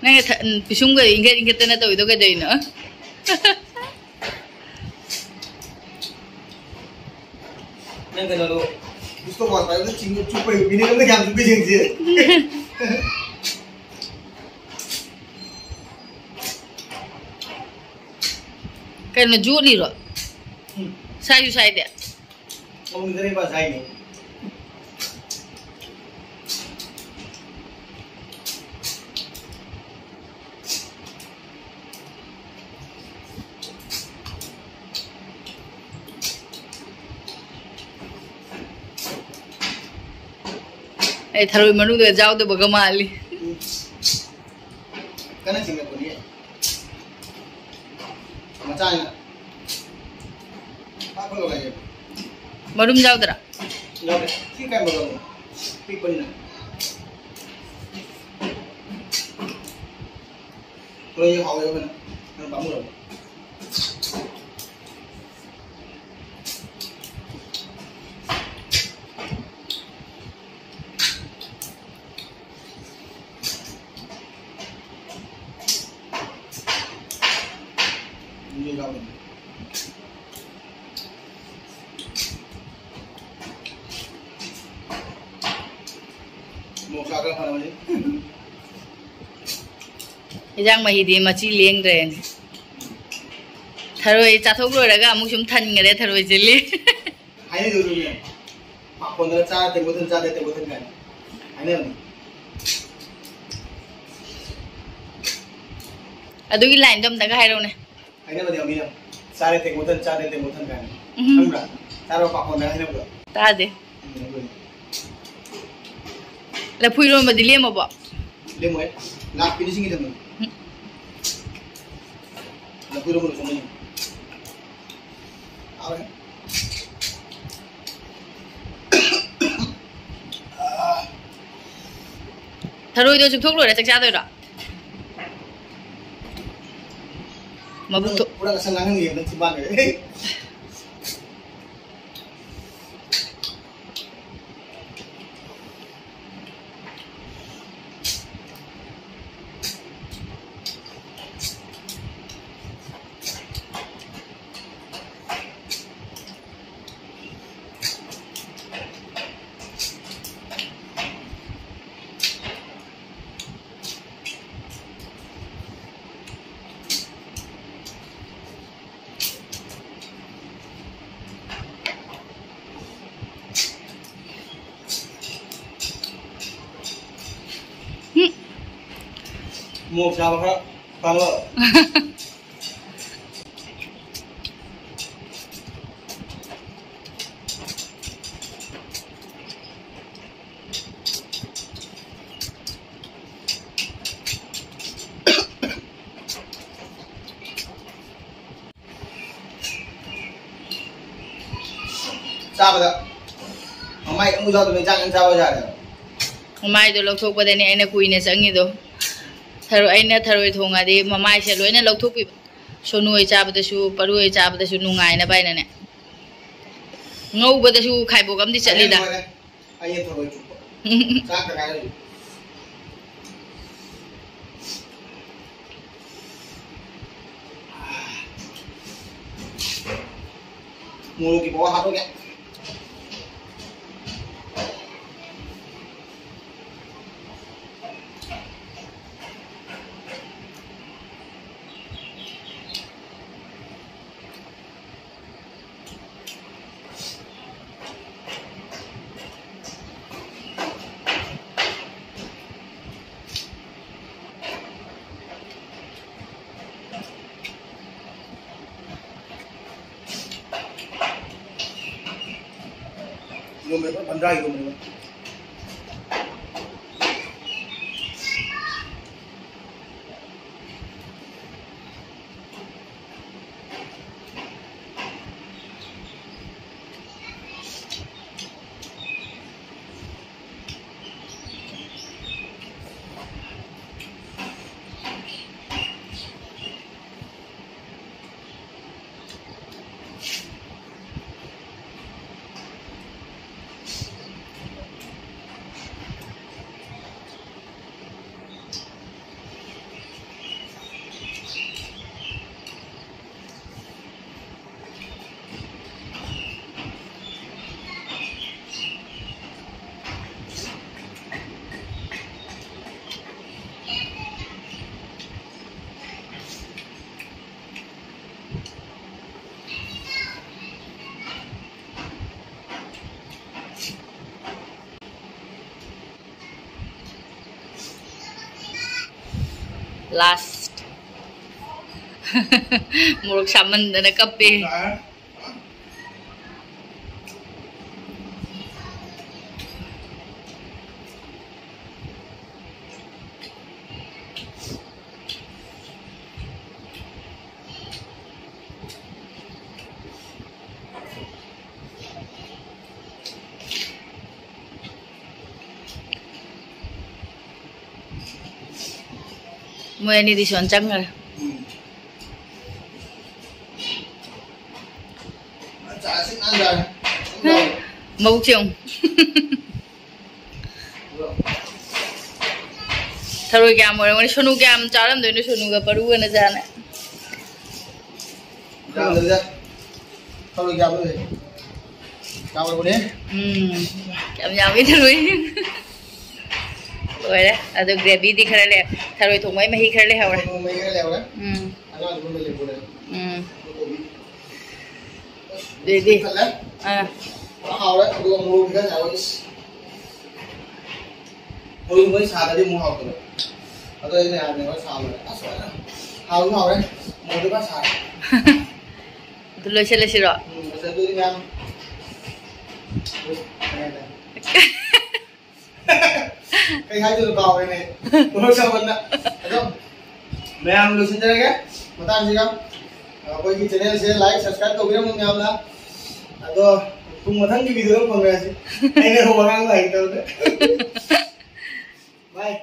ꯅꯪꯅ ꯊ-, ꯎꯝ, ꯄꯤꯁꯨꯝꯒ ꯏꯟꯈꯠ ꯏꯟꯈꯠꯇꯅ ꯇꯧꯔꯤꯗꯣ ꯀꯩꯗꯧꯔꯤꯅꯣ? ꯅꯪ ꯀꯩꯅꯣꯗꯣ, ꯕꯨꯁꯇꯣ ꯋꯥꯟ ꯐꯥꯏꯚꯇ ꯆꯤꯡ ꯆꯨꯞꯄꯩ ꯃꯤꯅꯤꯠ ꯑꯃꯗ ꯀꯌꯥꯝ ꯆꯨꯞꯀꯦ ꯌꯦꯡꯁꯦ꯫ ꯀꯩꯅꯣ, ꯌꯣꯠꯂꯤꯔꯣ? ꯎꯝ꯫ ꯁꯥꯏꯁꯨ ꯁꯥꯏꯗꯦ꯫ ꯃꯧꯅꯤꯗꯅ ꯏꯃꯥ ꯁꯥꯏꯅꯤ꯫ ꯑꯩ ꯊꯔꯣꯏ ꯃꯅꯨꯡꯗ ꯌꯥꯎꯗꯕꯒ ꯃꯥꯜꯂꯤ꯫ ꯎꯝ꯫ ꯀꯟꯅ ꯆꯤꯡꯉꯛꯄꯅꯤ꯫ ꯃꯆꯥꯅ ꯄꯥꯛꯄ ꯂꯧꯔꯒꯦ꯫ ꯃꯔꯨꯝ ꯌꯥꯎꯗ꯭ꯔꯥ? ꯌꯥꯎꯗꯦ꯫ ꯁꯤ ꯀꯥꯏ ꯃꯔꯨꯝꯅꯣ? ꯄꯤꯛꯄꯅꯤꯅ꯫ ꯊꯔꯣꯏ ꯍꯥꯎꯋꯦꯕ ꯐꯖꯅ꯫ ꯅꯪ ꯄꯥꯝꯃꯨꯔꯕ? ꯃꯣꯔꯣꯛ ꯁꯥꯈ꯭ꯔ ꯐꯔꯕꯅꯤ꯫ ꯏꯟꯖꯥꯡ ꯃꯍꯤꯗꯤ ꯃꯆꯤ ꯂꯦꯡꯗ꯭ꯔꯦꯅꯦ꯫ ꯊꯔꯣꯏ ꯆꯥꯊꯣꯛ ꯂꯣꯏꯔꯒ ꯑꯃꯨꯛ ꯁꯨꯝ ꯊꯟꯈꯔꯦ ꯊꯔꯣꯏ ꯆꯤꯜꯂꯤ꯫ ꯍꯥꯏꯅꯩꯗꯨ ꯑꯗꯨꯅꯦ꯫ ꯄꯥꯈꯣꯟꯗꯒ ꯆꯥꯔ ꯇꯦꯡꯀꯣꯠ ꯊꯟ, ꯆꯥꯗ ꯇꯦꯡꯀꯣꯠ ꯊꯟ ꯀꯥꯏꯅ ꯍꯥꯏꯅꯕꯅꯦ꯫ ꯑꯗꯨꯒꯤ ꯂꯥꯏꯟꯗꯣ ꯑꯝꯇꯒ ꯍꯥꯏꯔꯛꯎꯅꯦ꯫ ꯍꯥꯏꯅꯕꯗꯤ ꯌꯥꯝ ꯃꯤꯅ ꯆꯥꯔꯦ ꯇꯦꯡꯀꯣꯠꯊꯟ, ꯆꯥꯔꯦ ꯇꯦꯡꯀꯣꯠꯊꯟ ꯀꯥꯏꯅ꯫ ꯎꯝ꯫ ꯈꯪꯕ꯭ꯔꯥ? ꯆꯥꯔꯣ ꯄꯥꯈꯣꯟꯗ ꯍꯥꯏꯅꯕꯗꯣ꯫ ꯇꯥꯗꯦ꯫ ꯎꯝ, ꯑꯗꯨꯅꯤ꯫ ꯂꯐꯨ ꯏꯔꯣꯟꯕꯗꯤ ꯂꯦꯝꯃꯕꯣ? ꯂꯦꯝꯃꯣꯏ꯫ ꯂꯥꯛꯄꯤꯅꯤ ꯁꯤꯡꯒꯤ ꯊꯝꯃꯅꯤ꯫ ꯎꯝ꯫ ꯂꯐꯨ ꯏꯔꯣꯟꯕ ꯂꯣꯏꯁꯤꯟꯕꯅꯤ꯫ ꯍꯥꯎꯔꯦ꯫ ꯊꯔꯣꯏꯗꯣ ꯆꯨꯞꯊꯣꯛ ꯂꯣꯏꯔ ꯆꯥꯛ ꯆꯥꯗꯣꯏꯔꯣ? ꯃꯕꯨꯛ ꯊꯣꯛ- ꯄꯨꯔꯥ ꯉꯁꯪ ꯉꯥꯡꯍꯟꯒꯦ ꯅꯪ ꯆꯤꯝꯕꯥꯟꯒ꯫ ꯎꯝ꯫ ꯃꯣꯔꯣꯛ ꯆꯥꯕ ꯈꯔ ꯐꯪꯉꯣ꯫ ꯆꯥꯕꯗ ꯃꯃꯥꯏ ꯑꯃꯨꯛ ꯌꯥꯎꯗꯕ ꯏꯟꯖꯥꯡ ꯑꯃ ꯆꯥꯕ ꯌꯥꯔꯦ꯫ ꯃꯃꯥꯏꯗꯣ ꯂꯧꯊꯣꯛꯄꯗꯅꯦ ꯑꯩꯅ ꯀꯨꯏꯅ ꯆꯪꯉꯤꯗꯣ꯫ ꯊꯔꯣꯏ, ꯑꯩꯅ ꯊꯔꯣꯏ ꯊꯣꯡꯉꯗꯤ ꯃꯃꯥꯏꯁꯦ ꯂꯣꯏꯅ ꯂꯧꯊꯣꯛꯄꯤꯕ꯫ ꯁꯣꯅꯨ ꯍꯣꯏ ꯆꯥꯕꯗꯁꯨ, ꯄꯔꯨ ꯍꯣꯏ ꯆꯥꯕꯗꯁꯨ ꯅꯨꯡꯉꯥꯏꯅꯕ ꯍꯥꯏꯅꯅꯦ꯫ ꯉꯧꯕꯗꯁꯨ ꯈꯥꯏꯕꯣꯛ ꯑꯃꯗꯤ ꯆꯠꯂꯤꯗ꯫ ꯑꯩꯅ ꯊꯔꯣꯏ ꯆꯨꯞꯄ꯫ ꯆꯥꯛꯇ ꯉꯥꯏꯔꯦ꯫ ꯃꯣꯔꯣꯛꯀꯤ ꯄꯋꯥ ꯍꯥꯞꯄꯒꯦ꯫ ꯏꯔꯣꯝꯕ ꯄꯨꯔꯥ ꯕꯟꯗ꯭ꯔꯥ ꯏꯔꯣꯝꯕꯅꯦꯕ꯫ Last. ꯃꯣꯔꯣꯛ ꯁꯥꯃꯟꯗꯅ ꯀꯞꯄꯦ꯫ ꯃꯣꯏ ꯑꯅꯤꯗꯤ ꯁꯣꯟ ꯆꯪꯈ꯭ꯔꯦ꯫ ꯎꯝ꯫ ꯃꯆꯥꯁꯤ ꯉꯥꯡꯖꯔꯦ꯫ ꯃꯕꯨꯛꯁꯦ ꯌꯦꯡꯉꯨ꯫ ꯊꯔꯣꯏ ꯀꯌꯥꯝ ꯑꯣꯏꯔꯝꯒꯅꯤ? ꯁꯣꯅꯨ ꯀꯌꯥꯝ ꯆꯥꯔꯝꯗꯣꯏꯅꯣ? ꯁꯣꯅꯨꯒ ꯄꯔꯨꯒꯅ ꯆꯥꯅ꯫ ꯌꯥꯝꯗꯕꯤꯗ ꯊꯔꯣꯏ ꯀꯌꯥꯝ ꯂꯣꯏꯔꯦ? ꯌꯥꯝ ꯑꯣꯏꯔꯕꯅꯦ? ꯎꯝ꯫ ꯌꯥꯝ ꯌꯥꯝꯃꯤ ꯊꯔꯣꯏ꯫ ꯂꯣꯏꯔꯦ꯫ ꯑꯗꯨ gravyꯗꯤ ꯈꯔ ꯂꯩ꯫ ꯊꯔꯣꯏ ꯊꯣꯡꯕꯩ ꯃꯍꯤ ꯈꯔ ꯂꯩꯍꯧꯔꯦ꯫ ꯊꯔꯣꯏ ꯃꯍꯤ ꯈꯔ ꯂꯩꯍꯧꯔꯦ? ꯎꯝ꯫ ꯑꯉꯥꯡꯗꯨ ꯂꯣꯏ ꯂꯩꯕꯣꯅꯦ꯫ ꯎꯝ꯫ ꯑꯗꯨ ꯀꯣꯕꯤ꯫ ꯑꯗꯩꯗꯤ? ꯊꯜꯂꯦ꯫ ꯑꯥ꯫ ꯄꯨꯔꯥ ꯍꯥꯎꯔꯦ꯫ ꯑꯗꯨꯒ ꯃꯣꯔꯣꯛ ꯈꯤꯇꯪ ꯉꯥꯏꯍꯧꯔꯦ꯫ ꯏꯁ꯫ ꯊꯔꯣꯏ ꯊꯣꯡꯕꯩ ꯁꯥꯗꯗꯤ ꯑꯃꯨꯛ ꯍꯥꯎꯇꯕ꯫ ꯑꯗꯣ ꯑꯩꯅ ꯌꯥꯝꯅ ꯁꯥꯕꯅꯦ꯫ ꯑꯁ ꯐꯖꯅ ꯍꯥꯎꯁꯨ ꯍꯥꯎꯔꯦ꯫ ꯃꯣꯔꯣꯛꯇꯤ ꯐꯖꯅ ꯁꯥꯔꯦ꯫ ꯑꯗꯨ ꯂꯣꯏꯁꯤꯜꯂꯁꯤꯔꯣ? ꯎꯝ, ꯂꯣꯏꯁꯤꯜꯂꯗꯣꯏꯅꯤ ꯃꯌꯥꯝ꯫ ꯀꯩ ꯍꯥꯏꯗꯣꯏꯅꯣ ꯀꯥꯎꯔꯦꯅꯦ꯫ ꯃꯣꯔꯣꯛ ꯁꯥꯃꯟꯗ꯫ ꯑꯗꯣ ꯃꯌꯥꯝ ꯂꯣꯏꯁꯤꯟꯖꯔꯒꯦ ꯃꯇꯥꯡꯁꯤꯒ꯫ ꯑꯩꯈꯣꯏꯒꯤ ꯆꯦꯅꯦꯜꯁꯦ ꯂꯥꯏꯛ ꯁꯕꯁꯀ꯭ꯔꯥꯏꯕ ꯇꯧꯕꯤꯔꯝꯃꯨ ꯃꯌꯥꯝꯅ꯫ ꯑꯗꯣ ꯄꯨꯡ ꯃꯊꯪꯒꯤ ꯚꯤꯗꯤꯑꯣꯗ ꯐꯪꯉꯁꯤ꯫ ꯑꯩꯅ ꯋꯥꯉꯥꯡ ꯂꯥꯏꯒꯦ ꯇꯧꯔꯒ꯫ ꯕꯥꯏ꯫